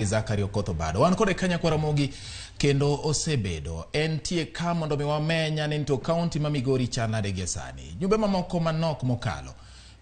Zachary Okoth Obado. Wan kode ka Nyakwar Ramogi kendo osebedo entie ka mondo mi wamenya ni to kaunti ma Migori chal nade gie sani. Jumbe mamoko manok mokalo.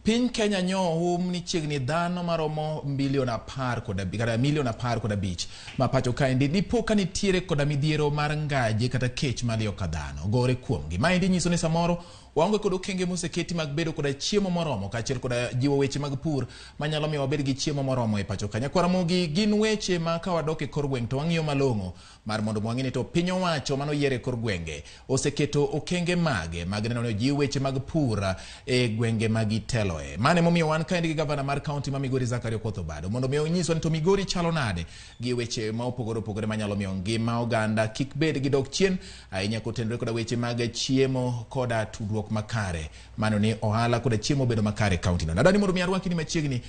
Piny Kenya nyo ohum ni chiegni dhano maromo bilion apar kod kata milion 15 ma pacho kaendi dipo ka nitiere koda midhiero mar ngaje kata kech maliyo ka dhano gore kuomgi. Maendi nyiso ni samoro waonge kod okenge moseketi mag bedo koda chiemo moromo kaachiel koda jiwo weche mag pur manyalo miyo wabed gi chiemo moromo e pacho ka. Nyakwar Ramogi gin weche ma ka wadok e kor gweng' to wang'iyo malong'o mar mondo wang'e ni to piny owacho mano yier e kor gwenge oseketo okenge mage mag neno ni ojiw weche mag pur e gwenge ma giteloe. Mano emomiyo wan kaendi gi gavana mar kaunti ma Migori Zachary Okoth Obado mondo mi onyiswa ni to Migori chalo nade gi weche ma opogore opogore manyalo miyo ngima oganda kik bed gi dok chien ahinya kotenore koda weche mag chiemo koda tudruok makare mano ni ohala koda chiemo bedo makare e kaunti no. Nadwani mondo mi arwaki ni machiegni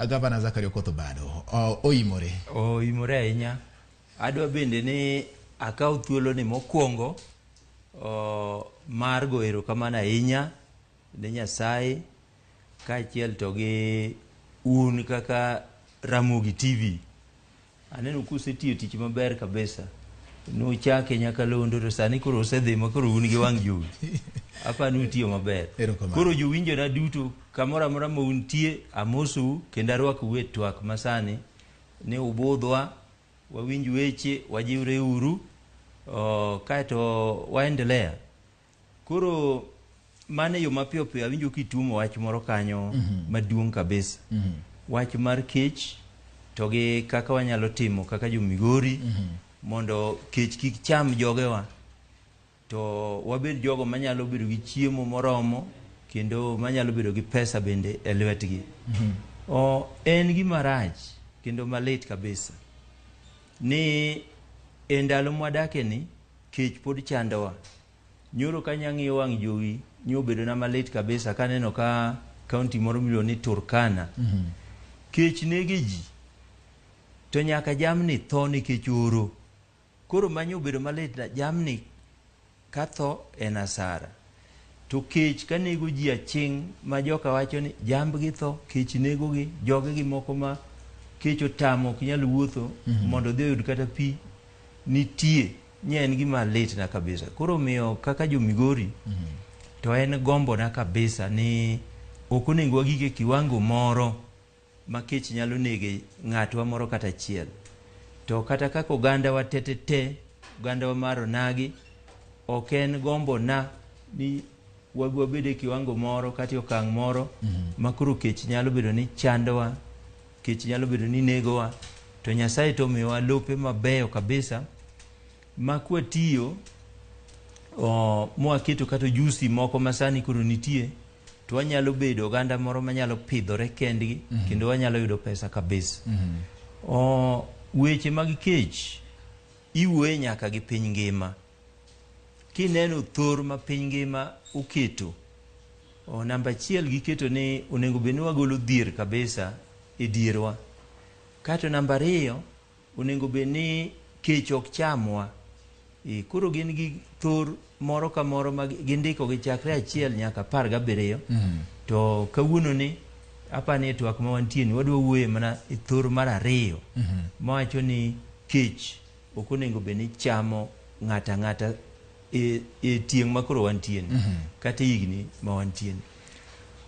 Gavana Zachary Okoth Obado. Oimore. Oimore ahinya. Adwa bende ni akaw thuolo ni mokwongo mar go erokamano ahinya ne Nyasaye kaachiel to gi un kaka Ramogi TV. Aneno kusetiyo tich maber kabisa. Nuchake nyakalondo to sani koro usedhi ma koro un gi wang' jowi. Apa ni utiyo maber. Erokamano. Koro jowinjona duto kamoro amora ma untie amosou kendo arwakou e twak masani ni ubudhwa wawinj weche wajiwre uru kaeto waendelea. Koro mano e yo mapiyo piyo awinjo kituomo wach moro kanyo maduong' kabisa. Wach mar kech to gi kaka wanyalo timo kaka jo Migori mondo kech kik cham jogewa to wabed jogo manyalo bedo gi chiemo moromo kendo manyalo bedo gi pesa bende e lwetgi. En gima rach kendo malit kabisa ni e ndalo mwadake ni kech pod chandowa. Nyoro ka nyang'iyo wang' jowi nyo obedona malit kabisa kaneno ka kaunti moro miluongo ni Turkana. Kech nege ji to nyaka jamni tho nikech oro. Koro manyo obedo malit na jamni ka tho en asara. To kech ka nego ji aching' ma joka wacho ni jambgi tho, kech negogi, jogegi moko ma kech otamo ok nyal wuotho mondo odhi oyud kata pi nitie. Nye en gima litna kabisa. Koro omiyo kaka jo Migori to en gombona kabisa ni ok onego wagik e kiwango moro ma kech nyalo nege ng'atwa moro kata achiel. To kata kaka ogandawa tetete, ogandawa mar onagi, ok en gombona ni wabed e kiwango moro kata e okang' moro ma koro kech nyalo bedo ni chandowa, kech nyalo bedo ni negowa, to Nyasaye to omiyowa lope mabeyo kabisa ma kwatiyo mwaketo kata ojusi moko ma sani koro nitie to wanyalo bedo oganda moro manyalo pidhore kendgi kendo wanyalo yudo pesa kabisa. Weche mag kech iwuoye nyaka gi piny ngima. Kineno thor ma piny ngima oketo, namba achiel giketo ni onego bed ni wagolo dhier kabisa e dierwa. Kato namba ariyo, onego bed ni kech ok chamwa. Koro gin gi thor moro ka moro ma gindiko gi chakre 1 nyaka 17. To kawuono ni apani e twak ma wantie ni wadwa wuoye mana e thor mar 2 mawacho ni kech ok onego bed ni chamo ng'ato ang'ata e tieng' ma koro wantie ni kata e higni ma wantie ni.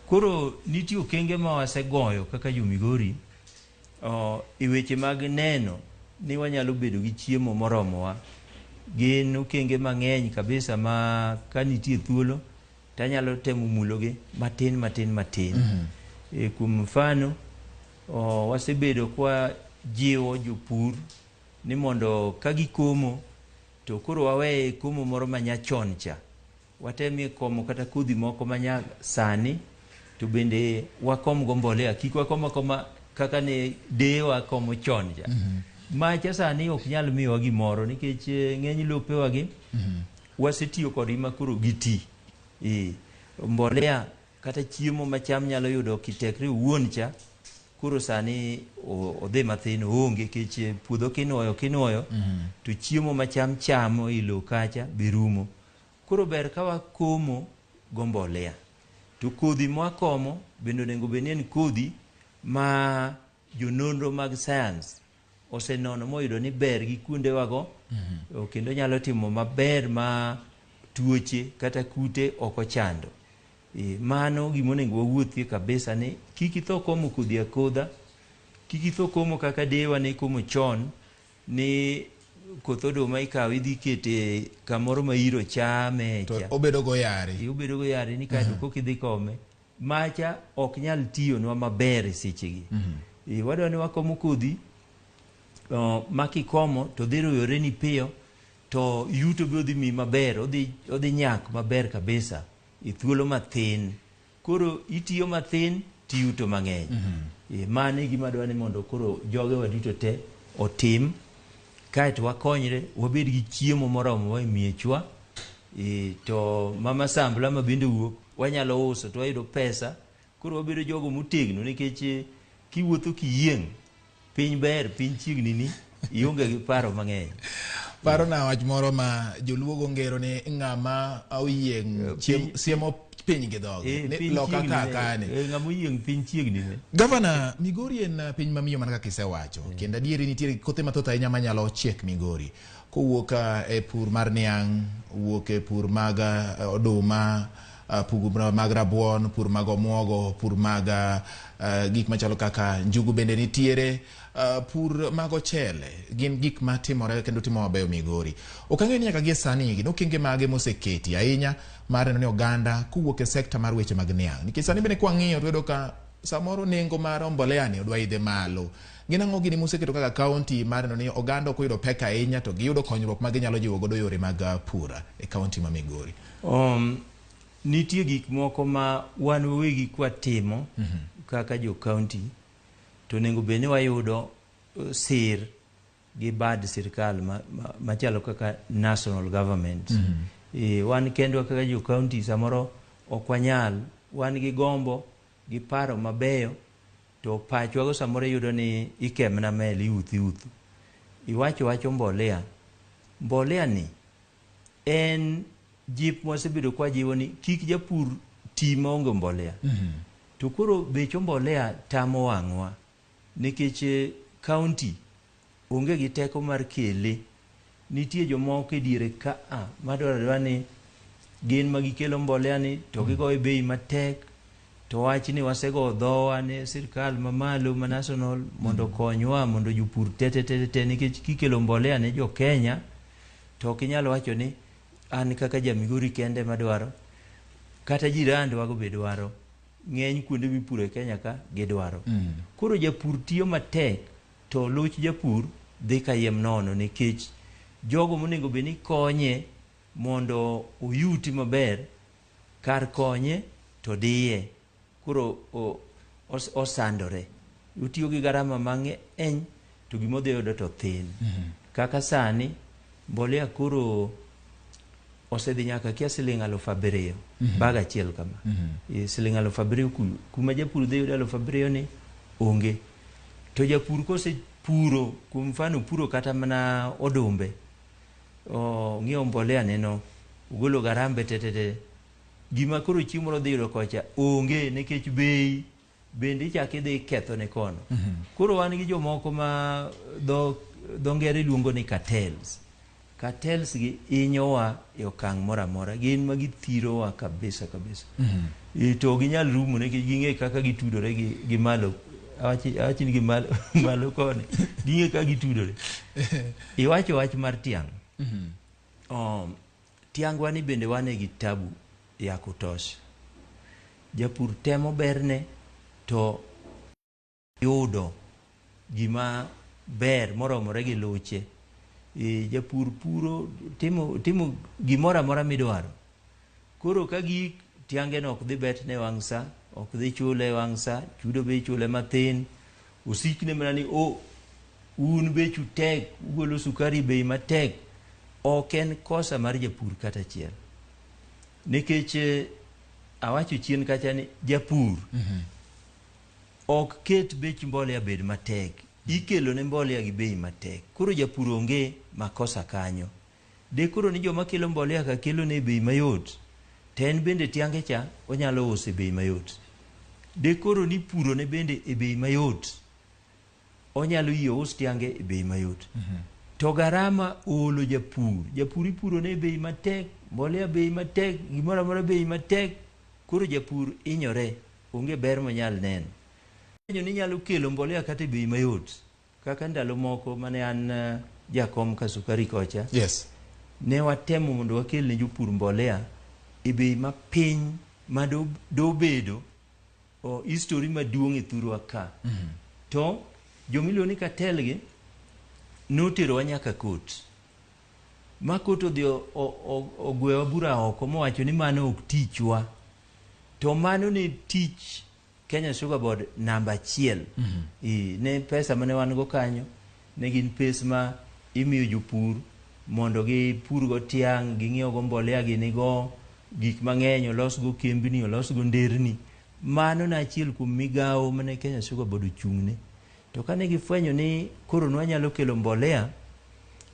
Koro nitie okenge ma wasegoyo kaka jo Migori e weche mag neno ni wanyalo bedo gi chiemo moromowa. Gin okenge mang'eny kabisa ma ka nitie thuolo tanyalo temo mulogi matin matin matin. Kuom mfano, wasebedo kwa jiwo jopur ni mondo ka gikomo to koro waweye komo moro manyachon cha. Watemie komo kata kodhi moko manya sani to bende wakom go mbolea, kik wakom akoma kaka ne deyewa komo chon cha. Macha sani ok nyal miyowa gimoro nikech ng'eny lopewa gi wasetiyo kodgi ma koro giti. Mbolea kata chiemo ma cham nyalo yudo kitekre owuon cha koro sani odhi mathin oonge nikech puodho kinuoyo to chiemo ma cham chamo e lowo kacha be rumo. Koro ber ka wakomo go mbolea. To kodhi mwakomo bende onego bed ni en kodhi ma jononro mag science osenono moyudo ni ber gi kuondewago. Kendo nyalo timo maber ma tuoche kata kute ok ochando. Mano gima onego wawuothie kabisa ni kik itho komo kodhi akodha, kik itho komo kaka deyewa ne komo chon ni koth oduma ikawo idhi ikete kamoro ma iro chame To cha. obedo go yari. Obedo go yari ni kaeto koka idhi kome. Macha ok nyal tiyonwa maber e sechegi. Wadwa ni wakomo kodhi ma kikomo to dhi ruyore ni piyo to yuto be odhi miyi maber, odhi nyak maber kabisa e thuolo mathin. Koro itiyo mathin tiyuto mang'eny. Mano e gima adwa ni mondo koro jogewa duto te otim, kaeto wakonyre wabed gi chiemo moromowa e miechwa. To mama sambla ma bende wuok wanyalo uso to wayudo pesa. Koro wabedo jogo motegno nikech kiwuotho kiyieng', piny ber, piny chiegni ni, ionge gi paro mang'eny. Paro na wach moro ma joluo go ngero ni ng'ama oyieng' siemo piny gi dhoge. Ni loka ka kani. Ng'ama oyieng' piny chiegni ne. Gavana, Migori en piny mamiyo mana kaka isewacho. Kendo adieri nitiere kothe mathoth ahinya manyalo chiek Migori. Kowuok e pur mar niang', wuok e pur mag oduma, pur mag rabuon, pur mag omuogo, pur mag gik machalo kaka njugu bende nitiere, pur mag ochele gin gik matimore kendo timo mabeyo Migori. Ok ang'eyo ni nyaka gie sani gin okenge mage moseketi ahinya mar neno ni oganda kowuok e sekta mar weche mag niang'. Nikech sani bende kwang'iyo to wayudo ka samoro nengo mar mbolea ni odwa idhe malo. Gin ang'o gini museketo kaka kaunti mar neno ni oganda ok oyudo pek ahinya to giyudo konyruok ma ginyalo jiwo godo yore mag pur e kaunti ma Migori? Nitie gik moko ma wan wawegi kwatimo kaka jo kaunti to onego bed ni wayudo sir gi bad sirkal machalo kaka national government. Wan kendwa kaka jo kaunti samoro ok wanyal, wan gi gombo gi paro mabeyo to pachwa go samoro iyudo ni ikemna mel iuth iuth. Iwacho wacho mbolea. Mbolea ni en jip mwasebedo kwajiwo ni kik japur ti maonge mbolea. To koro bech mbolea tamo wang'wa nikech kaunti onge gi teko mar kele. Nitie jomoko e diere ka madwarore ni gin ma gikelo mbolea ni to gigoyo bei matek to wach ni wasego dhowa ne sirkal mamalo ma national mondo okonywa mondo jopur te te te te nikech kikelo mbolea ne jo Kenya to ok inyal wacho ni an kaka ja Migori kende madwaro, kata jirandwa go be dwaro. Ng'eny kuonde mipuro e Kenya ka gidwaro. Koro japur tiyo matek to luch japur dhi kayiem nono nikech jogo monego bed ni konye mondo oyuti maber kar konye to diye. Koro osandore. Otiyo gi garama mang'eny to gima odhi yudo to thin. Kaka sani mbolea koro osedhi nyaka kia siling 7,000 bag achiel kama. Siling 7,000 kuma japur dhi yudo 7,000 ni onge. To japur kosepuro, kuom mfano puro kata mana odumbe, ong'iewo mbolea neno, ogolo garambe te te te, gima koro chieng' moro dhi yudo kocha onge nikech bei bende ichako idhi kethone kono. Koro wan gi jomoko ma dho ngere luongo ni cartels. Cartels gi hinyowa e okang' moro amora, gin ma githirowa kabisa kabisa. To ginyal rumo nikech ging'e kaka gitudore gi malo, awachi ni gi malo, malo koni, ging'e kaka gitudore. Iwacho wach mar tiang'. Tiang'wa ni bende wan e gi tabu ya kutosha. Japur temo berne to yudo gima ber moromore gi luche. Japur puro timo gimoro amora midwaro. Koro ka gik tiange no ok dhi betne wang' sa, ok dhi chule wang' sa, chudo be ichule mathin. Osikne mana ni un bechu tek, ugolo sukari bei matek. Ok en kosa mar japur kata achiel. Nikech awacho chien kacha ni japur ok ket bech mbolea bed matek. Ikelo ne mbolea gi bei matek. Koro japur onge makosa kanyo. De koro ni joma kelo mbolea ka kelo ne bei mayot, to en bende tiange cha onyalo uso e bei mayot. De koro ni puro ne bende e bei mayot, Onyalo yie us tiange e bei mayot. To garama oolo japur. Japur ipuro ne bei matek, mbolea bei matek, gimoro amora bei matek. Koro japur inyore, onge ber monyal neno. Penjo ni inyalo kelo mbolea kata e bei mayot. Kaka ndalo moko mane an jakom Kasukari kocha. Yes. Ne watemo mondo wakel ne jopur mbolea e bei mapiny ma dobedo history maduong' e thurwa ka. To jomiluongo ni cartel gi noterowa nyaka court. Ma court odhi ogwewa bura oko mowacho ni mano ok tichwa. To mano ne tich Kenya Sugar Board namba achiel. Ne pesa mane wan go kanyo ne gin pes ma imiyo jopur mondo gipur go tiang', ging'iew go mbolea gini go, gik mang'eny, olos go kembni, olos go nderni. Mano ne achiel kuom migawo mane Kenya Sugar Board ochung'ne. To kane gifwenyo ni koro nwanyalo kelo mbolea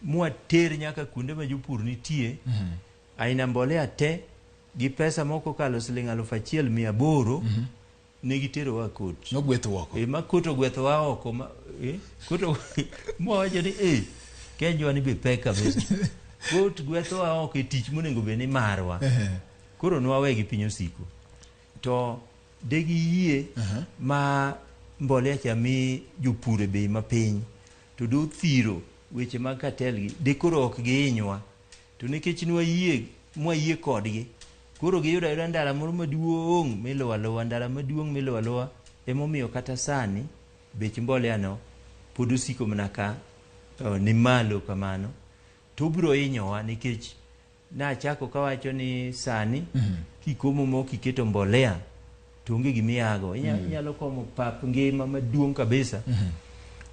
mwater nyaka kuonde ma jopur nitie, aina mbolea te gi pesa moko okalo siling 1800 ne giterowa court. Nogwetho oko. Ma court ogwethowa oko ma, court mwawacho ni Kenjwa ni be pek kabisa. Court gwethowa oko e tich monego bed ni marwa. Koro nwawe gi piny osiko. To de giyie ma mbolea cha mi jopur e bei mapiny to do thiro weche mag cartel gi de koro ok gihinywa. To nikech nwayie mwayie kodgi, koro giyudo ayuda ndara moro maduong' miluwo aluwa, ndara maduong' miluwo aluwa, emomiyo kata sani bech mbolea no pod osiko mana ka ni malo kamano. To obiro hinyowa nikech nachako kawacho ni sani kikomo mok iketo mbolea to onge gima iyago. Inyalo komo pap ngima maduong' kabisa.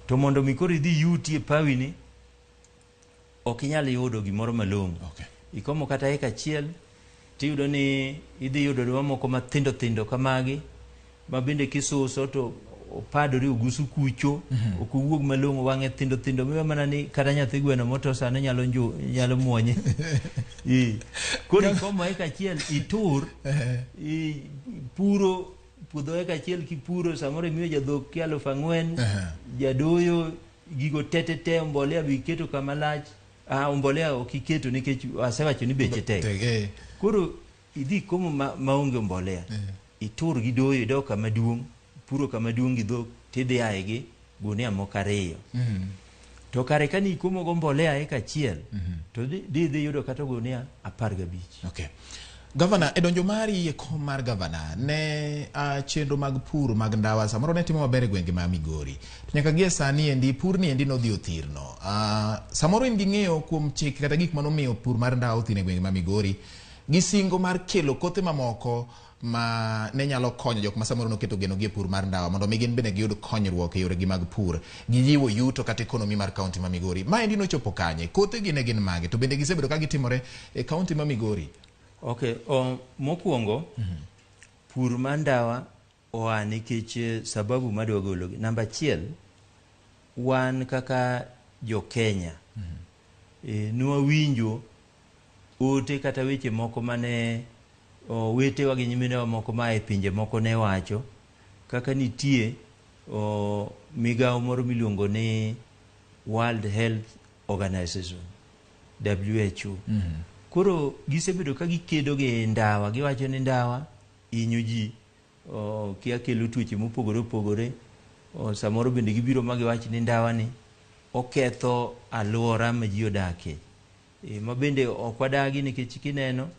To mondo mi koro idhi yuti e pawi ni, ok inyal yudo gimoro malong'o. Ikomo kata eka achiel, tiyudo ni idhi yudo oduma moko mathindo thindo kamagi, ma bende kisuso to opadore ogusu kucho, ok owuog malong'o, wang'e thindo thindo miwa mana ni kata nyathi gweno moto sani nyalo nyalo muonye. Koro ikomo eka achiel, itur, ipuro puodho eka achiel kipuro, samoro imiyo jadhok ki 4000, jadoyo gigo te te te, mbolea be iketo kama lach. Mbolea ok iketo nikech asewacho ni beche tek. Koro idhi komo maonge mbolea. Itur gi doyo, idok kama duong', puro kama duong' gi dhok, tidhi ae gi gunia moko 2. To kare kane ikomo go mbolea eka achiel, to di dhi yudo kata gunia 15. Okay. Gavana, e donjo mari e kom mar gavana, ne chenro mag pur mag ndawa samoro ne timo maber e gwenge ma Migori. To nyaka gie sani endi pur ni endi nodhi othirno. Samoro in gi ng'eyo kuom chike kata gik manomiyo pur mar ndawa othir e gwenge ma Migori gi singo mar kelo kothe mamoko ma ne nyalo konyo jok ma samoro noketo geno gi e pur mar ndawa mondo mi gin bende giyud konyruok e yoregi mag pur, gijiwo yuto kata ekonomi mar kaunti ma Migori. Ma endi nochopo kanye? Kothe gi ne gin mage? To bende gisebedo ka gitimore e kaunti ma Migori? Okay, mokwongo pur mar ndawa oa nikech sababu madwa golo. Namba achiel, wan kaka jo Kenya nwawinjo ote kata weche moko mane owetewa gi nyiminewa moko maa e pinje moko ne wacho kaka nitie migawo moro miluongo ni World Health Organization, WHO. Koro gisebedo ka gikedo gi ndawa, giwacho ni ndawa hinyo ji, kia kelo tuoche mopogore opogore. Samoro bende gibiro ma giwach ni ndawa ni oketho alwora ma ji odakie. Ma bende ok wadagi nikech kineno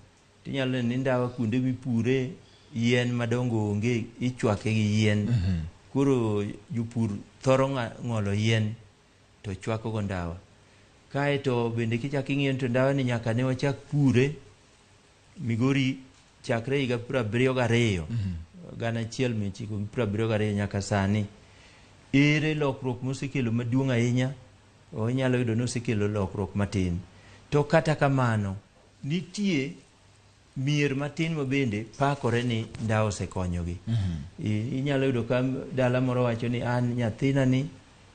tinyalo neno ni ndawa kuonde mipure yien madongo onge, ichwake gi yien. Koro jopur thoro ng'olo yien to chwako go ndawa. Kaeto bende kichako ing'iyo to ndawa ni nyaka ne wachak pure Migori chakre higa 72, 1972 nyaka sani. Ere lokruok mosekelo maduong' ahinya? Inyalo yudo ni osekelo lokruok matin. To kata kamano, nitie mier matin ma bende pakore ni ndawa osekonyogi. Inyalo yudo ka dala moro wacho ni an nyathina ni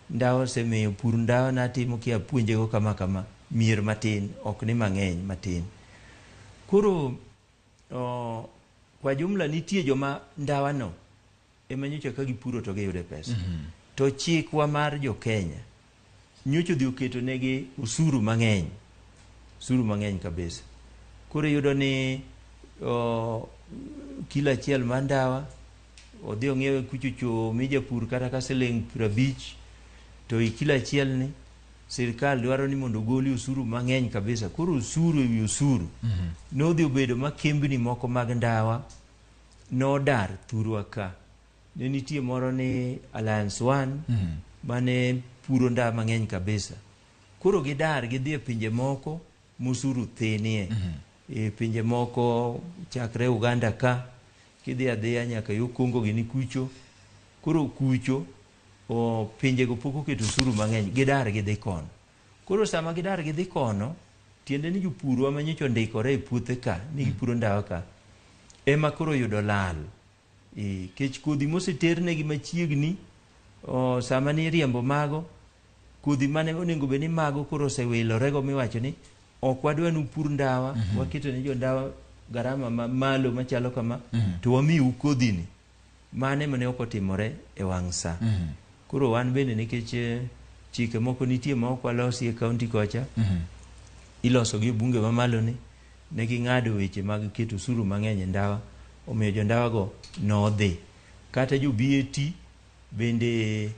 ndawa osemiyo pur ndawa natimo kia puonjego kama kama. Mier matin, ok ni mang'eny, matin. Koro kwa jumla nitie joma ndawa no ema nyocha ka gipuro to giyude pesa. To chikwa mar jo Kenya nyocha odhi oketo negi osuru mang'eny, osuru mang'eny kabisa. Koro iyudo ni kilo achiel mar ndawa odhi ong'iewe kuchocho omi japur kata ka siling 50, to i kilo achiel ni sirkal dwaro ni mondo ogoli osuru mang'eny kabisa. Koro osuru ewi osuru nodhi obedo ma kembni moko mag ndawa nodar thurwa ka. Ne nitie moro ni Alliance One mane puro ndawa mang'eny kabisa. Koro gidar gidhi e pinje moko mosuru thinie. E pinje moko chakre Uganda ka kidhi adhiya nyaka yo Congo gini kucho. Koro kucho pinjego pok oketo osuru mang'eny, gidar gidhi kono. Koro sama gidar gidhi kono, tiende ni jopurwa ma nyocha ondikore e puothe ka ni gipuro ndawa ka ema koro oyudo lal. Kech kodhi moseternegi machiegni, sama ni iriembo mago, kodhi mane onego bed ni mago koro osewilorego miwacho ni ok wadwa ni upur ndawa, waketo ne jo ndawa garama ma malo machalo kama, to wamiu kodhi ni. Mane mane ok otimore e wang' sa. Koro wan bende nikech chike moko nitie ma ok walosi e kaunti kocha, iloso gi e bunge mamalo ni, ne ging'ado weche mag keto osuru mang'eny e ndawa, omiyo jo ndawa go nodhi. Kata jo BAT bende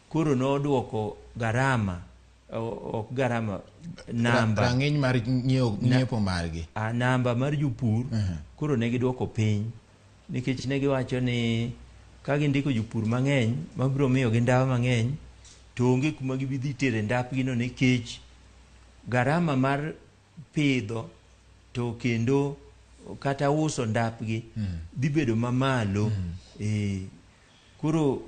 koro noduoko garama, ok garama, namba. Rang'iny mar nyiepo margi. Namba mar jopur koro ne giduoko piny, nikech ne giwacho ni ka gindiko jopur mang'eny mabiro miyogi ndawa mang'eny, to onge kuma gibi dhi tere ndapgino nikech garama mar pidho to kendo kata uso ndapgi dhi bedo mamalo. Koro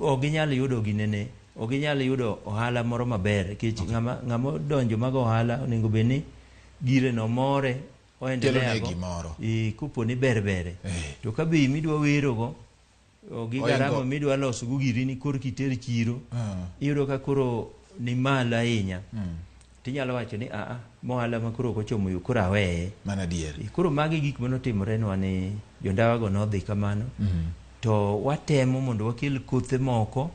ok ginyal yudo ginene, ok ginyal yudo ohala moro maber nikech ng'ama odonjo mag ohala onego bed ni gire no more oendelea Kelone go. gimoro. Kopo ni ber bere. To ka bei midwa werogo gi garama midwa loso go giri ni koro kiter chiro, iyudo ka koro ni malo ahinya. Tinyalo wacho ni aa, mohala ma koro ok ochomo yo koro aweye. Mana adier. Koro magi gik manotimore nwa ni jondawa go nodhi kamano. To watemo mondo wakel kothe moko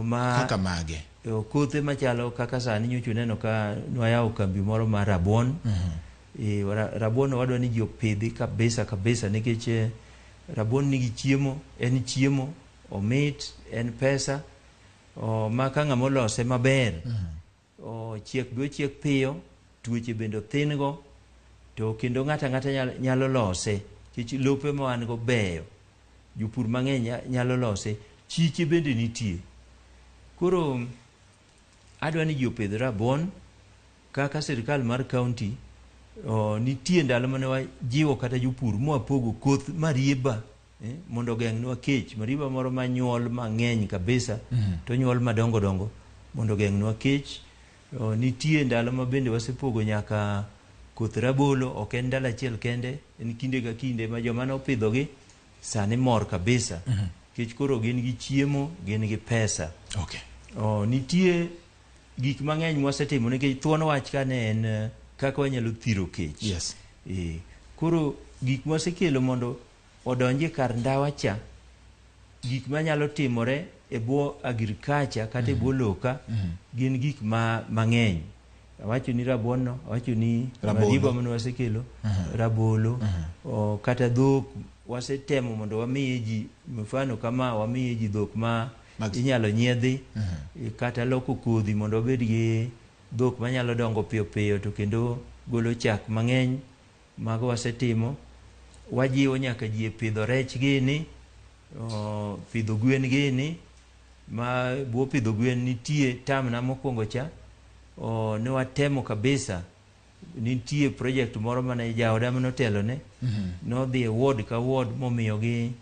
ma kaka mage. Kothe machalo kaka sani nyocha uneno ka nwayawo kambi moro mar rabuon. Rabuon wadwa ni ji opidhi kabisa kabisa nikech rabuon nigi chiemo, en chiemo, omit, en pesa, ma ka ng'ama olose maber, ochiek be ochiek piyo, tuoche bende othin go, to kendo ng'ato ang'ata nyalo lose nikech lope ma wan go beyo, jopur mang'eny nyalo lose, chiche bende nitie. Koro adwa ni ji opidh rabuon kaka sirikal mar kaunti. Nitie ndalo mane wajiwo kata jopur mwapogo koth marieba, mondo ogeng'nwa kech. Marieba moro manyuol mang'eny kabisa, to nyuol madongo dongo mondo ogeng'nwa kech. Nitie ndalo ma bende wasepogo nyaka koth rabolo, ok en ndalo achiel kende, en kinde ka kinde ma joma nopidhogi sani mor kabisa. Nikech koro gin gi chiemo, gin gi pesa. Nitie gik mang'eny mwasetimo nikech thuon wach ka ne en kaka wanyalo thiro kech. Koro gik mwasekelo mondo odonji kar ndawa cha, gik manyalo timore e bwo agriculture kata e bwo loka gin gik mang'eny. Awacho ni rabuon no, awacho ni rabolo marieba mane wasekelo, rabolo, kata dhok wasetemo mondo wamiye ji, mfano kama wamiye ji dhok ma inyalo nyiedhi, kata loko kodhi mondo wabed gi dhok manyalo dongo piyo piyo to kendo golo chak mang'eny. Mago wasetimo. Wajiwo nyaka ji e pidho rech gini, pidho gwen gini, ma bwo pidho gwen nitie tamna mokwongo cha, ne watemo kabisa. Nitie project moro mane jaoda manotelone, nodhi e ward ka ward momiyogi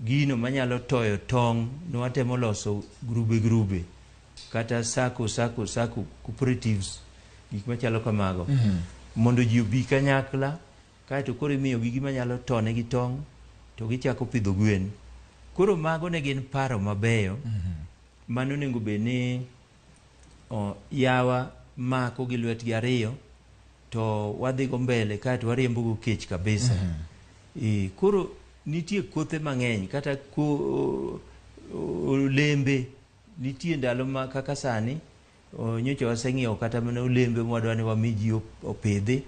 gino manyalo toyo tong'. Ne watemo loso grube grube kata sacco sacco sacco cooperatives, gik machalo kamago, mondo ji obi kanyakla, kaeto koro imiyogi gima nyalo tonegi tong' to gichako pidho gwen. Koro mago ne gin paro mabeyo mane onego bed ni yawa mako gi lwetgi ariyo to wadhi go mbele kaeto wariembo go kech kabisa. Koro nitie kothe mang'eny kata olembe Nitie ndalo ma kaka sani nyocha waseng'iewo kata mana olembe mwadwa ni wami ji opidhi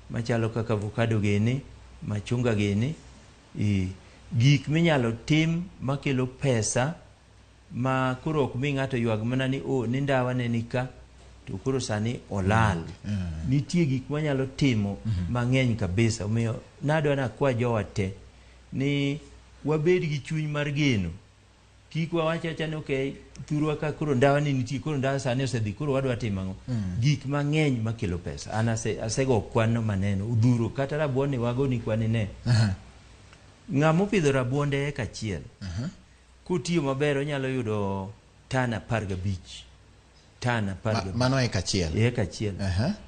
machalo kaka avocado gini, machunga gini. Gik minyalo tim makelo pesa ma koro ok mi ng'ato ywag mana ni oh, ni ndawa ne ni ka to koro sani olal. Nitie gik manyalo timo mang'eny kabisa. Omiyo nadwa nakwa jowa te ni wabed gi chuny mar geno. Kik wawach awacha ni okay, thurwa ka koro ndawa ni nitie, koro ndawa sani osedhi, koro wadwa timo ang'o? Gik mang'eny makelo pesa. An asego kwan maneno odhuro kata rabuon ni wago ni kwan ne. Ng'ama opidho rabuonde eka achiel. Kotiyo maber onyalo yudo tan 15. Tan 15. Mano eka achiel. Eka achiel.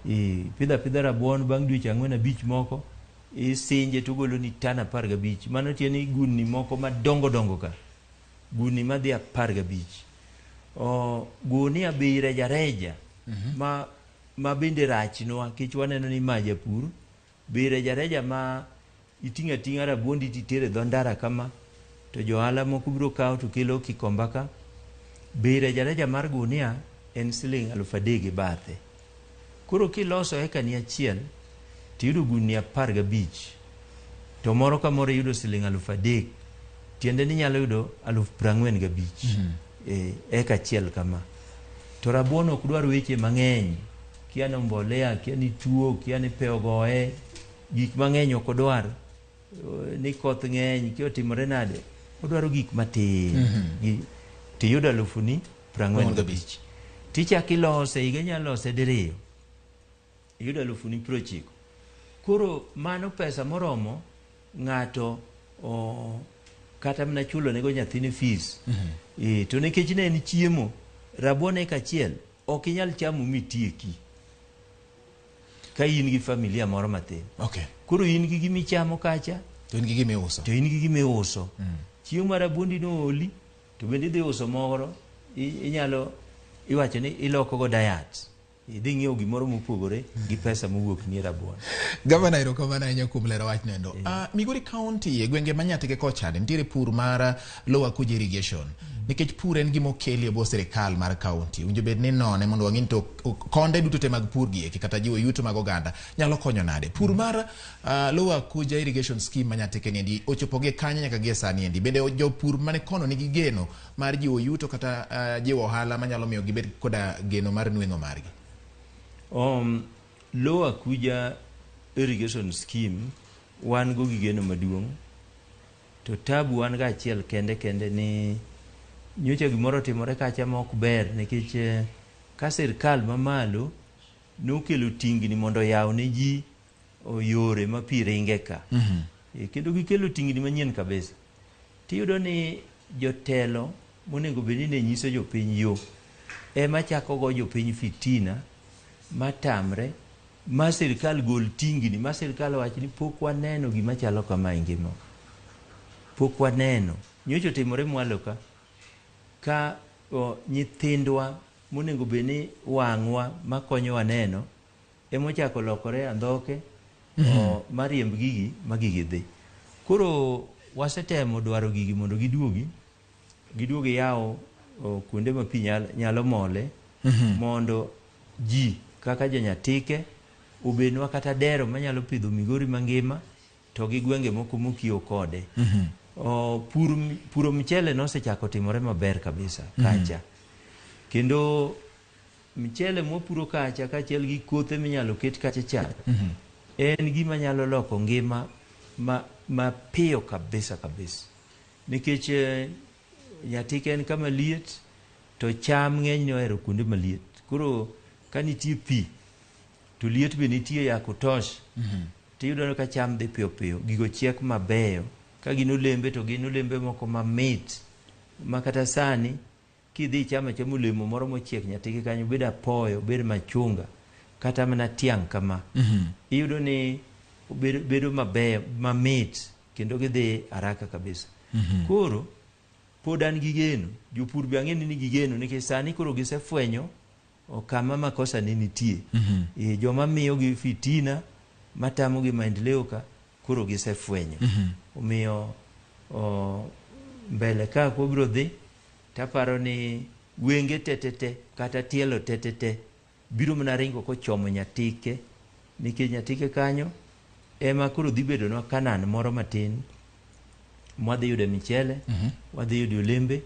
Ipidho apidha rabuon bang' dweche 4 5 moko, isinje to ogolo ni tan 15. Mano tiende ni gundni moko madongo dongo ka. Gundni madhi 15. Gunia bei reja reja. Ma bende rachnwa nikech waneno ni ma japur. Bei reja reja ma iting'o ating'a rabuondi titere dho ndara kama to johala moko biro kawo to kelo Kikomba ka. Bei reja reja mar gunia en siling 3,000 gi bathe. Koro kiloso eka ni achiel tiyudo gundni 15 to moro ka moro iyudo siling 3,000, tiende ni inyalo yudo 45,000 eka achiel kama. To rabuon ok dwar weche mang'eny, kia ni mbolea, kia ni tuo, kia ni pe ogoye, gik mang'eny ok odwar, ni koth ng'eny, kia otimore nade, odwaro gik matin. Tiyudo 45,000. Tichako ilose, higa inyalo lose diriyo, iyudo 90,000. Koro mano pesa moromo ng'ato kata mana chulo nego nyathine fees. To nikech ne en chiemo, rabuon eka achiel ok inyal chamo mitieki ka in gi familia moro matin. Koro in gi gima ichamo kacha, to in gi gima iuso. To in gi gima iuso. Chieng' mar rabuondi no oli, to bende idhi uso moro, inyalo iwacho ni iloko go diet. Idhi ng'iewo gimoro mopogore gi pesa mowuok ni rabuon. Gavana, erokamano ahinya kuom lero wach nendo. Migori County e gwenge ma Nyatike kocha nitiere pur mar Lower Kuja Irrigation. Nikech pur en gima okeli e bwo sirikal mar county. Owinjo bed ni none mondo wang'e ni to konde duto te mag pur gi eki kata jiwo yuto mag oganda nyalo konyo nade. Pur mar Lower Kuja Irrigation Scheme ma Nyatike ni endi ochopo gi kanye nyaka gie sani endi. Bende jopur mane kono nigi geno mar jiwo yuto kata jiwo ohala manyalo miyo gibed koda geno mar nweng'o margi? Lower Kuja Irrigation Scheme wan go gi geno maduong', to tabu wan ga achiel kende kende ni nyocha gimoro otimore kacha ma ok ber, nikech ka sirkal mamalo nokelo tingni mondo oyaw ne ji yore ma pi ringe ka. Kendo gikelo tingni manyien kabisa. Tiyudo ni jotelo monego bed ni ne nyiso jopiny yo ema chako go jopiny fitina matamre ma sirkal gol tingni, ma sirkal wach ni pok waneno gima chalo kama e ngima. Pok waneno. Nyocha otimore mwalo ka nyithindwa monego bed ni wang'wa makonyowa neno emochako lokore andhoke mariemb gigi ma gigi dhi. Koro wasetemo dwaro gigi mondo giduogi yawo kuonde ma pi nyalo mole mondo ji kaka jonyatike obednwa kata dero manyalo pidho Migori mangima to gi gwenge moko mokiewo kode. Puro mchele nosechako timore maber kabisa kacha. Kendo mchele mwapuro kacha kaachiel gi kothe minyalo ket kacha cha en gima nyalo loko ngima mapiyo kabisa kabisa. Nikech Nyatike en kama liet to cham ng'enyne ohero kuonde maliet. Koro ka nitie pi to liet be nitie ya kutosha. Tiyudo ka cham dhi piyo piyo, gigo chiek mabeyo. Ka gin olembe to gin olembe moko mamit ma kata sani kidhi ichamo achama olemo moro mochiek Nyatike kanyo, obed apoyo, obed machunga, kata mana tiang' kama. Iyudo ni bedo mabeyo, mamit kendo gidhi haraka kabisa. Koro pod an gi geno, jopur be ang'e ni nigi geno nikech sani koro gisefwenyo kama makosa ne nitie. Joma miyogi fitina matamogi maendeleo ka koro gisefwenyo. Omiyo mbele ka wabiro dhi taparo ni Wenge tetete kata tielo tetete biro mana ringo kochomo Nyatike, nikech Nyatike kanyo ema koro dhi bedonwa Kanan moro matin mwadhi yude michele, wadhi yude olembe,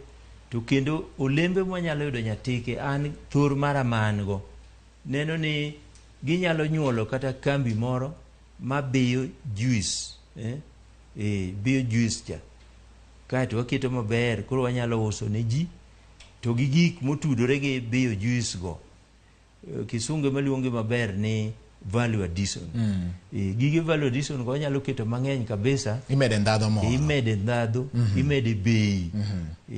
to kendo olembe mwanyalo yudo Nyatike, an thor mara ma an go neno ni ginyalo nyuolo kata kambi moro mabiyo juice, biyo juice cha kaeto waketo maber, koro wanyalo uso ne ji to gi gik motudore gi biyo juice go. Kisungu ema luonge maber ni value addition. Gige value addition go wanyalo keto mang'eny kabisa. Imede ndhadho moro. Imede ndhadho, imede bei.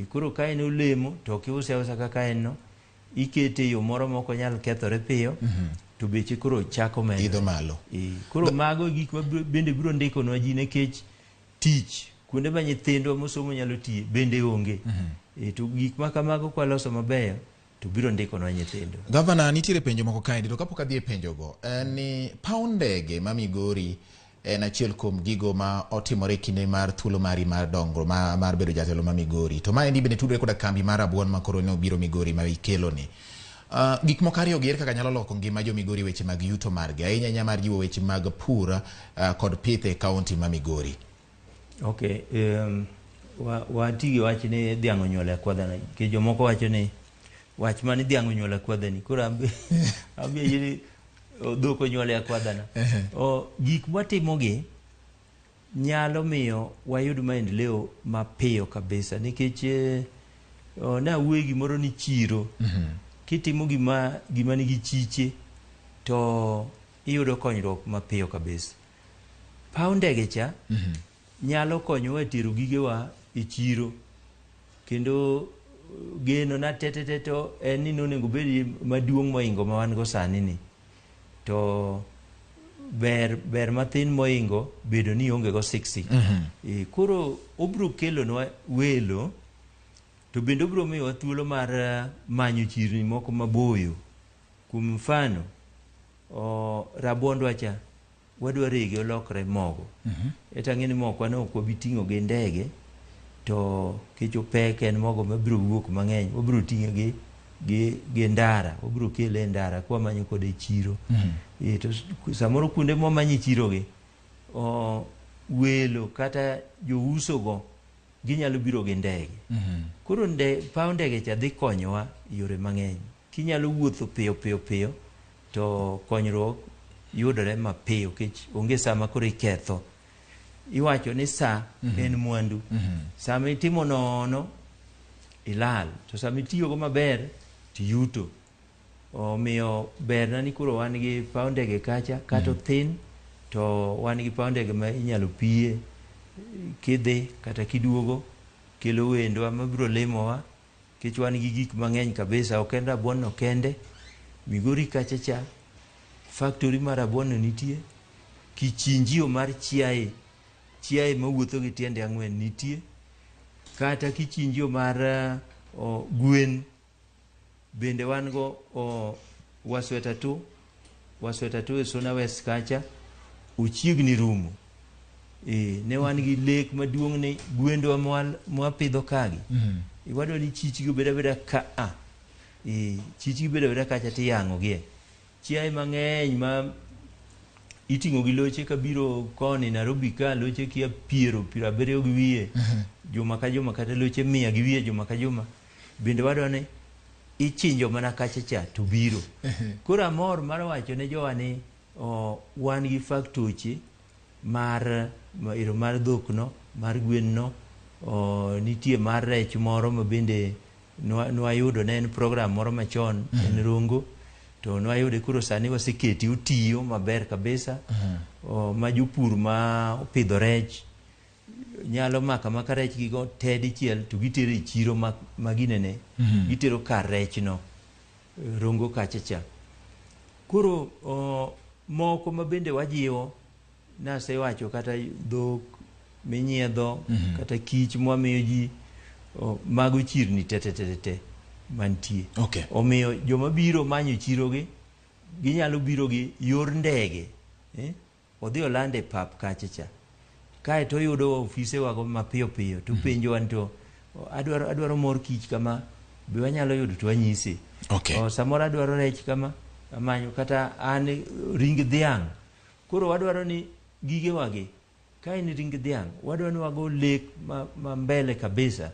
Koro ka en olemo to ok iuse ausa kaka en no, ikete e yo moro ma ok onyal kethore piyo, to beche koro chako medore. Idho malo. Koro mago e gik ma bende biro ndikonwa ji, nikech tich kuonde ma nyithindwa mosomo nyalo tiye bende onge. To gik ma kamago kwaloso mabeyo to biro ndikonwa nyithindo. Gavana, nitiere penjo moko kaendi, to kapok adhi e penjogo, en ni paw ndege ma Migori en achiel kuom gigo ma otimore e kinde mar thuolo mari mar dongruok mar bedo jatelo ma Migori. To maendi bende tudore koda kambi mar rabuon ma koro ne obiro Migori ma ikelo ni. Gik moko ariyo gi ere kaka nyalo loko ngima jo Migori weche mag yuto margi, ahinya ahinya mar jiwo weche mag pur kod pith e kaunti ma Migori. Okay, wati gi wach ni dhiang' onyuolo e akwadhana, nikech jomoko wacho ni wach mani dhiang' onyuolo e akwadhani, koro ambe ni dhok onyuolo e akwadhana. Gik mwatimogi nyalo miyo wayud maendeleo mapiyo kabisa, nikech nawuoye gimoro ni chiro. Kitimo gima nigi chiche to iyudo konyruok mapiyo kabisa. Paw ndege cha nyalo konyowa e tero gigewa e chiro, kendo geno na tetete to en ni nonego bed maduong' moingo ma wan go sani ni, to ber mathin moingo bedo ni onge go sik. Koro obiro kelonwa welo, to bende obiro miyowa thuolo mar manyo chirni moko maboyo. Kuom mfano, rabuondwa cha wadwa rege olokre mogo. Eta ang'e ni mokwa no ok wabi ting'o gi ndege, to kech opek en mogo mabiro wuok mang'eny, wabiro ting'e gi ndara, wabiro kele e ndara kwamanyo kode chiro. To samoro kuonde mwamanyo chiro gi, welo kata jouso go ginyalo biro gi ndege. Koro paw ndege cha dhi konyowa e yore mang'eny. Kinyalo wuotho piyo piyo piyo to konyruok yudore mapiyo, nikech onge sama koro iketho. Iwacho ni sa en mwandu. Sama itimo nono ilal, to sama itiyogo maber tiyuto. Omiyo berna ni koro wan gi paw ndege kacha, kata othin to wan gi paw ndege ma inyalo piye kidhi kata kiduogo, kelo wendwa mabiro limowa, nikech wan gi gik mang'eny kabisa. Ok en rabuon no kende, Migori kacha cha factory mar rabuon no nitie, kichinjio mar chiaye mawuotho gi tiende ang'wen nitie, kata kichinjio mar gwen bende wan go. Wasweta tu e Suna West kacha ochiegni rumo. Ne wan gi lek maduong' ni gwendwa mwapidho kagi, wadwa ni chichgi obed abeda ka a, chichgi bed abeda kacha tiyang'o gie. Chiaye mang'eny ma iting'o gi loche kabiro koni Nairobi ka, loche kia piero abiriyo gi wiye juma ka juma, kata loche 100 gi wiye juma ka juma, bende wadwa ni ichinjo mana kacha cha to biro. Koro amor mar wacho ne jowa ni wan gi faktoche mar ero mar dhok no, mar gwen no, nitie mar rech moro ma bende nwayudo, ne en program moro machon, en Rongo, to nwayude koro sani waseketi otiyo maber kabisa. Ma jopur ma opidho rech nyalo mako amaka rech gigo te dichiel to gitero e chiro ma ginene, gitero kar rech no Rongo kacha cha. Koro moko ma bende wajiwo, nasewacho kata dhok minyiedho, kata kich mwamiyo ji, mago chirni te te te te mantie. Omiyo joma biro manyo chiro gi ginyalo biro gi yor ndege, Odhi olande pap kacha cha, kaeto oyudo ofise wago mapiyo piyo to penjowa ni to adwaro mor kich kama. Be wanyalo yudo to wanyise. Okay. O, samoro adwaro rech kama, amanyo kata an ring dhiang'. Koro wadwaro ni gigewagi, ka en ring dhiang', wadwaro ni wago lek ma mbele kabisa.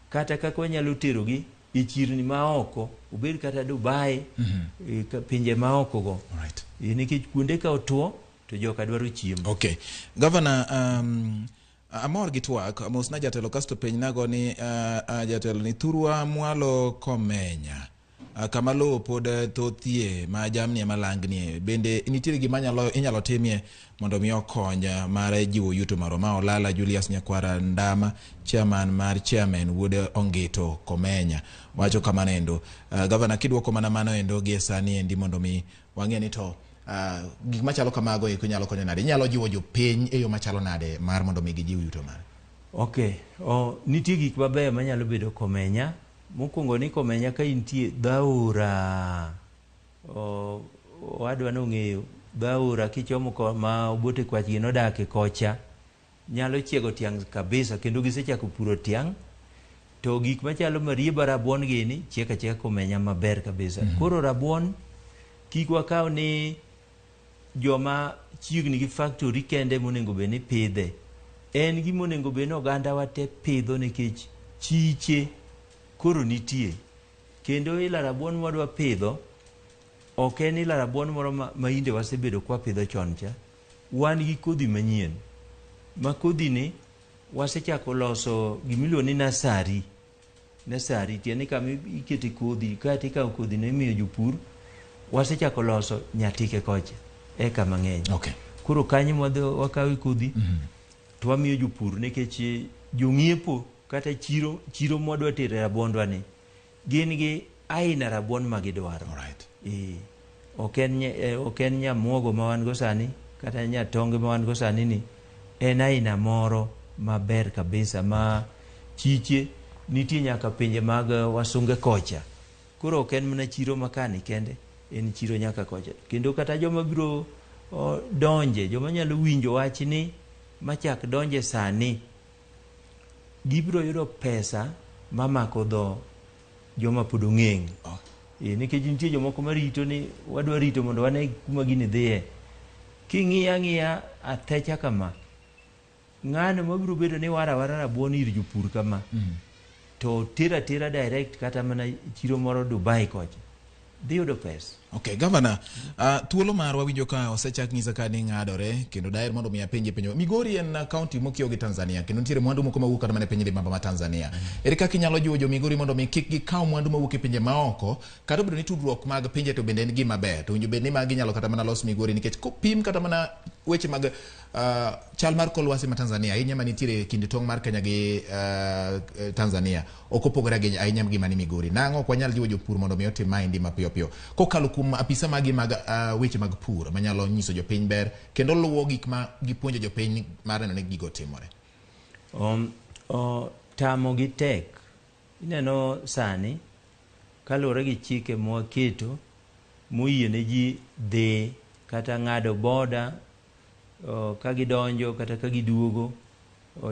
Kata kaka wanyalo terogi e chirni maoko, obed kata Dubai, pinje maoko go. Right. Nikech kuonde ka otuo, to joka dwaro chiemo. Okay. Governor, amor gi twak, mosna jatelo kasto penjnago ni jatelo ni thurwa mwalo Komenya. Kama lowo pod thothie ma jamni ema langnie, bende nitiere gima inyalo timie mondo mi okony mar jiwo yuto marwa? Ma Olala Julius Nyakwara Ndama, chairman mar chairman wuod Ongito Komenya, wacho kamano endo. Governor, kidwoko mana mano endo gie sani endi mondo mi wang'e ni to gik machalo kamago eko inyalo konyo nade? Inyalo jiwo jopiny e yo machalo nade mar mondo mi gijiw yuto mare? Okay. Nitie gik mabeyo manyalo bedo Komenya. Mokwongo ni Komenya ka intie dhaora, owadwa nong'eyo dhaora kichomo ma Obote Kwachgi nodake kocha, nyalo chiego tiang' kabisa kendo gisechako puro tiang'. To gik machalo marieba rabuon gini chiek achieka Komenya maber kabisa. Koro rabuon kik wakaw ni joma chiegni gi factory kende monego bed ni pidhe. En gima onego bed ni oganda wa te pidho nikech chiche koro nitie. Kendo ila rabuon mwadwa pidho ok en ila rabuon moro ma inde wasebedo kwa pidho chon cha. Wan gi kodhi manyien. Ma kodhi ni wasechako loso gimiluongo ni nursery. Nursery tiende ni kama ikete kodhi, kaeto ikawo kodhi no imiyo jopur. Wasechako loso Nyatike kocha, eka mang'eny. Okay. Koro kanyo mwadhi wakawe kodhi, to wamiyo jopur nikech jong'iepo kata chiro mwadwa tere rabuondwa ni, gin gi aina rabuon ma gidwaro. Alright. Ok en nyamuogo ma wan go sani, kata nyatonge ma wan go sani ni, en aina moro maber kabisa ma chiche nitie nyaka pinje mag wasunge kocha. Koro ok en mana chiro makani kende, en chiro nyaka kocha. Kendo kata joma biro donje, joma nyalo winjo wachni machak donje sani, gibiro yudo pesa mamako dho joma pod ong'eng'. Nikech nitie jomoko marito ni wadwa rito mondo wane kuma gini dhiye. King'iyo ang'iya athecha kama, ng'ano mabiro bedo ni wara wara rabuon ir jopur kama, to tera tera direct kata mana chiro moro Dubai kocha, dhi yudo pesa. Okay, Governor, thuolo marwa winjo ka osechak nyisa ka ni ng'adore, kendo daher mondo mi apenje penjo. Migori en county mokiewo gi Tanzania, kendo nitiere mwandu moko mawuok kata mana e piny libamba ma Tanzania. Ere kaka inyalo jiwo jo Migori mondo mi kik gikaw mwandu mawuok e pinje maoko, kata obedo ni tudruok mag pinje to bende en gima ber, to winjo bed ni magi inyalo kata mana los Migori, nikech kopim kata mana weche mag chal mar kor lwasi ma Tanzania, ahinya manitiere e kind tong' mar Kenya gi Tanzania, ok opogore ahinya gi mani Migori. Nang'o ok wanyal jiwo jopur mondo mi otim maendi mapiyo piyo kokalo kuom apisa magi mag weche mag pur manyalo nyiso jopiny ber kendo luwo gik ma gipuonjo jopiny mar neno ni gigo timore? Tamo gi tek. Ineno sani kaluwore gi chike mwaketo moyiene ji dhi kata ng'ado boda, ka gidonjo kata ka giduogo,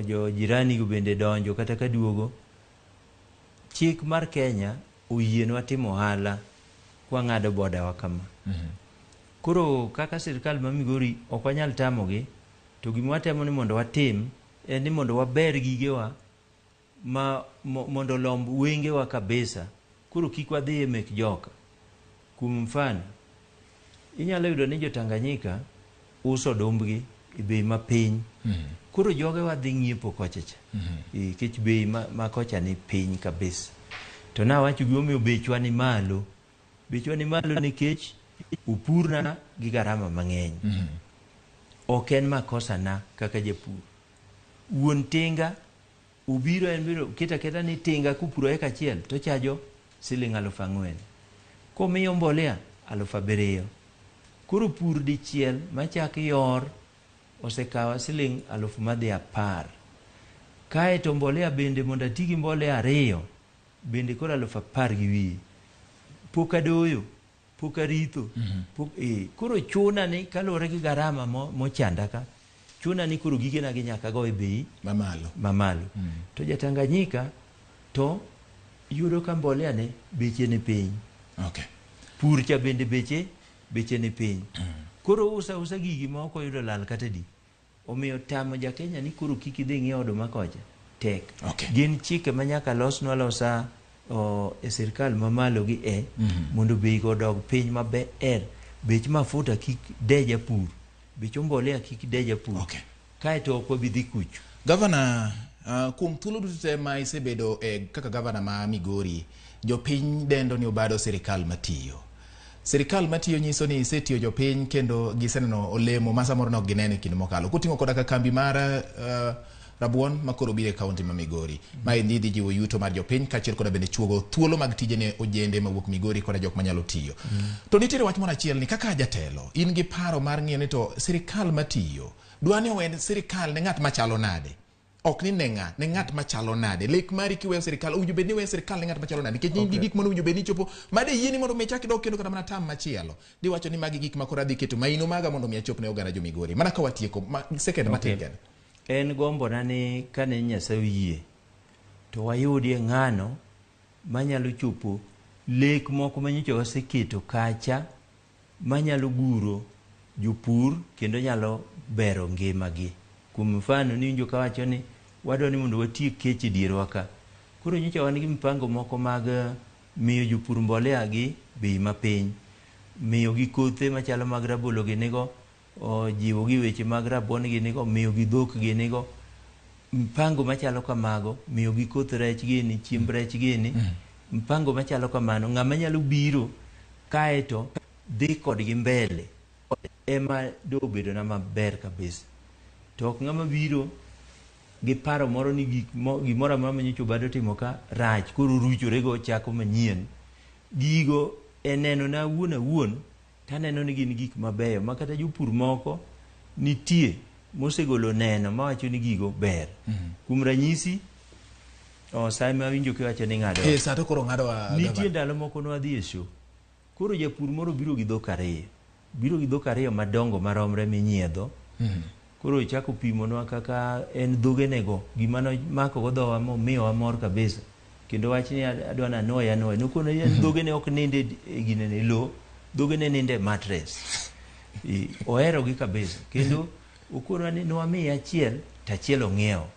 jo jirani go bende donjo kata ka duogo. Chik mar Kenya oyienwa timo ohala kwa ng'ado boda wa kama. Koro kaka sirkal ma Migori ok wanyal tamogi, to gima watemo ni mondo watim en ni mondo waber gigewa mondo lomb wengewa kabisa. Koro kik wadhi e mek joka. Kuom mfano, inyalo yudo ni jo Tanganyika uso odumbgi e bei mapiny. Koro jogewa dhi ng'iepo kocha cha. Nikech bei ma kocha ni piny kabisa. To nawacho gimomiyo bechwa ni malo. Bechwa ni malo nikech opurna gi garama mang'eny. Ok en makosa na kaka japur. Wuon tinga obiro en biro keta keta ni tinga kopuro eka achiel to chajo siling 4,000. Komiyo mbolea 7,000. Koro pur dichiel machak yor osekawa siling 10,010. Kaeto mbolea bende mondo ati gi mbolea 2 bende koro 10,000 2. Pok adoyo, pok aritho. Koro chuna ni kaluwore gi garama mochanda ka, chuna ni koro gigena gi nyaka go e bei mamalo. Mamalo. To ja Tanganyika to Iyudo ka mbolea ne beche ni piny. Okay. Pur cha bende beche beche ni piny. Koro usa usa gigi ma ok oyudo lal kata di. Omiyo tamo ja Kenya ni koro kik idhi ng'iew oduma kocha tek. Okay. Gin chike ma nyaka losnwa alosa o, e sirkal mamalo gi e mondo bei go odog piny maber. Bech mafuta kik de japur. Bech mbolea kik de japur. Okay. Kaeto ok wabi dhi kucho. Gavana, kuom thuolo duto te ma isebedo e kaka gavana ma Migori, jopiny dendo ni Obado sirikal matiyo. Sirikal matiyo nyiso ni isetiyo jopiny kendo giseneno olemo ma samoro ne ok gineno e kinde mokalo. Koting'o koda ka kambi mar rabuon ma koro biro e kaunti ma Migori. Ma endi dhi jiwo yuto mar jopiny kaachiel koda bende chuogo thuolo mag tije ne ojende mawuok Migori koda jok manyalo tiyo. To nitiere wach moro achiel ni kaka jatelo, in gi paro mar ng'iyo ni to sirikal matiyo dwa ni owen sirikal ne ng'at machalo nade? Ok ni ne ng'a, ne ng'at machalo nade? Lek mari kiweyo sirikal, owinjo bed ni iweyo sirikal ne ng'at machalo nade? Nikech in gi gik mane owinjo bed ni ichopo, made yieni mondo mi ichak idog kendo kata mana tam machielo. Diwacho ni magi gik ma koro adhi keto maino maga mondo mi achop ne oganda jo Migori. Mana ka watieko, ma, second matin kende. En gombona ni kane Nyasaye oyie to wayudie ng'ano manyalo chopo lek moko manyocha waseketo kacha manyalo guro jopur kendo nyalo bero ngimagi. Kuom mfano niwinjo kawacho ni wadwa ni mondo watiek kech e dierwa ka. Koro nyocha wan gi mpango moko mag miyo jopur mbolea gi bei mapiny, miyo gi kothe machalo mag rabolo ginigo, jiwo gi weche mag rabuon ginigo, miyo gi dhok ginigo. Mpango machalo kamago, miyo gi koth rech gini, chiemb rech gini, mpango machalo kamano, ng'ama nyalo biro kaeto dhi kodgi mbele ema do bedona maber kabisa. To ok ng'ama biro gi paro moro ni gik mo, gimoro amora manyocha Obado timo ka rach, koro oruchorego ochako manyien. Gigo e nenona awuon awuon, taneno ni gin gik mabeyo ma kata jopur moko nitie mosegolo neno mawacho ni gigo ber. Kuom ranyisi, sa ma awinjo kiwacho ni ng'ado. Sa to koro ng'ado wa Nitie ndalo moko nwadhi e show. Koro japur moro biro gi dhok ariyo. Biro gi dhok ariyo madongo maromre minyiedho. Koro ochako pimonwa kaka en dhogenego, gima nomako go dhowa momiyowa mor kabisa. Kendo wach ni adwa ni anuoye anuoya. Nokono ni en dhogene ok nind e ginene e lowo, dhogene nindo e mattress. Oherogi kabisa. Kendo okonwa ni nwamiye achiel to achiel ong'iewo.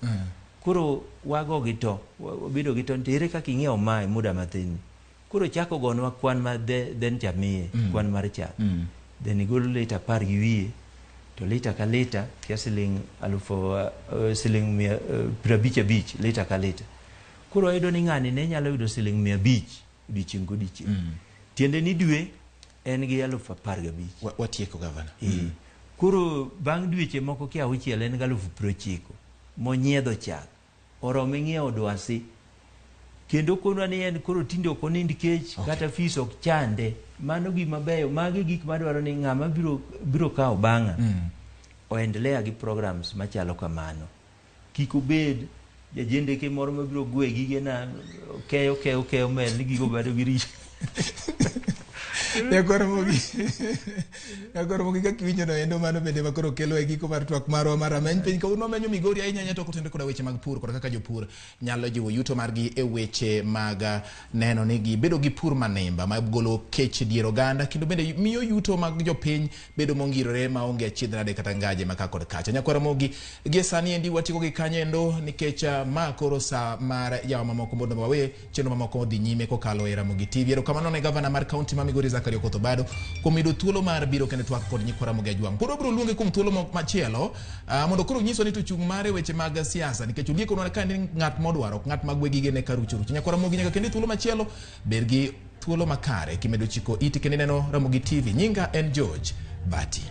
Koro wago gi to, wabedo gi to, to ere kaka ing'iewo mae muda mathin ni? Koro chako gonwa kwan ma then cha miye, kwan mar chak. Then igolo lita 10 gi wiye, to lita ka lita kia siling alufu, siling 55 lita ka lita. Koro wayudo ni ng'ani ne nyalo yudo siling 500 odiochieng' kodiochieng'. Tiende ni dwe en gi 15,000. Watieko gavana. Koro bang' dweche moko kia auchiel en gi 90,000 monyiedho chak. Orome ng'iewo dwasi. Kendo konwa ni en koro tinde ok onind kech, kata fees ok chande. Mano gima beyo, magi gik madwaro ni ng'ama biro kawo bang'a oendelea gi programs machalo kamano. Kik obed jajendeke moro mabiro gwe gigena, keyo, keyo, keyo mel ni gigo bado gi richo. Nyakwar Mogi kaka iwinjo no endo mano bende ma koro kelo e giko mar twak marwa mar rameny piny. Kawuono wamenyo Migori ahinya ahinya to kotenore koda weche mag pur kod kaka jopur nyalo jiwo yuto margi e weche mag neno ni gibedo gi pur manimba magolo kech e dier oganda kendo bende miyo yuto mag jopiny bedo mongirore maonge achiedh nade kata ngaje maka kod kacha. Nyakwar Ramogi, gie sani endi watieko gi kanyo endo nikech ma koro sa mar yawa mamoko mondo wawe chenro mamoko odhi nyime kokalo e Ramogi TV. Erokamano ne gavana mar kaunti ma Migori Zachary Okoth Obado kuom yudo thuolo mar biro kendo twak kod nyikwa Ramogi Ajwang'. Pod wabiro luonge kuom thuolo machielo mondo koro nyiswa ni to chung' mare weche mag siasa nikech oliekonwa ka ni ng'at modwaro ok ng'at magwe gigene ka rucho rucho. Nyakwa Ramogi nyaka kendo e thuolo machielo ber gi thuolo makare kimedo chiko iti kendo ineno Ramogi TV. Nyinga en George Bati.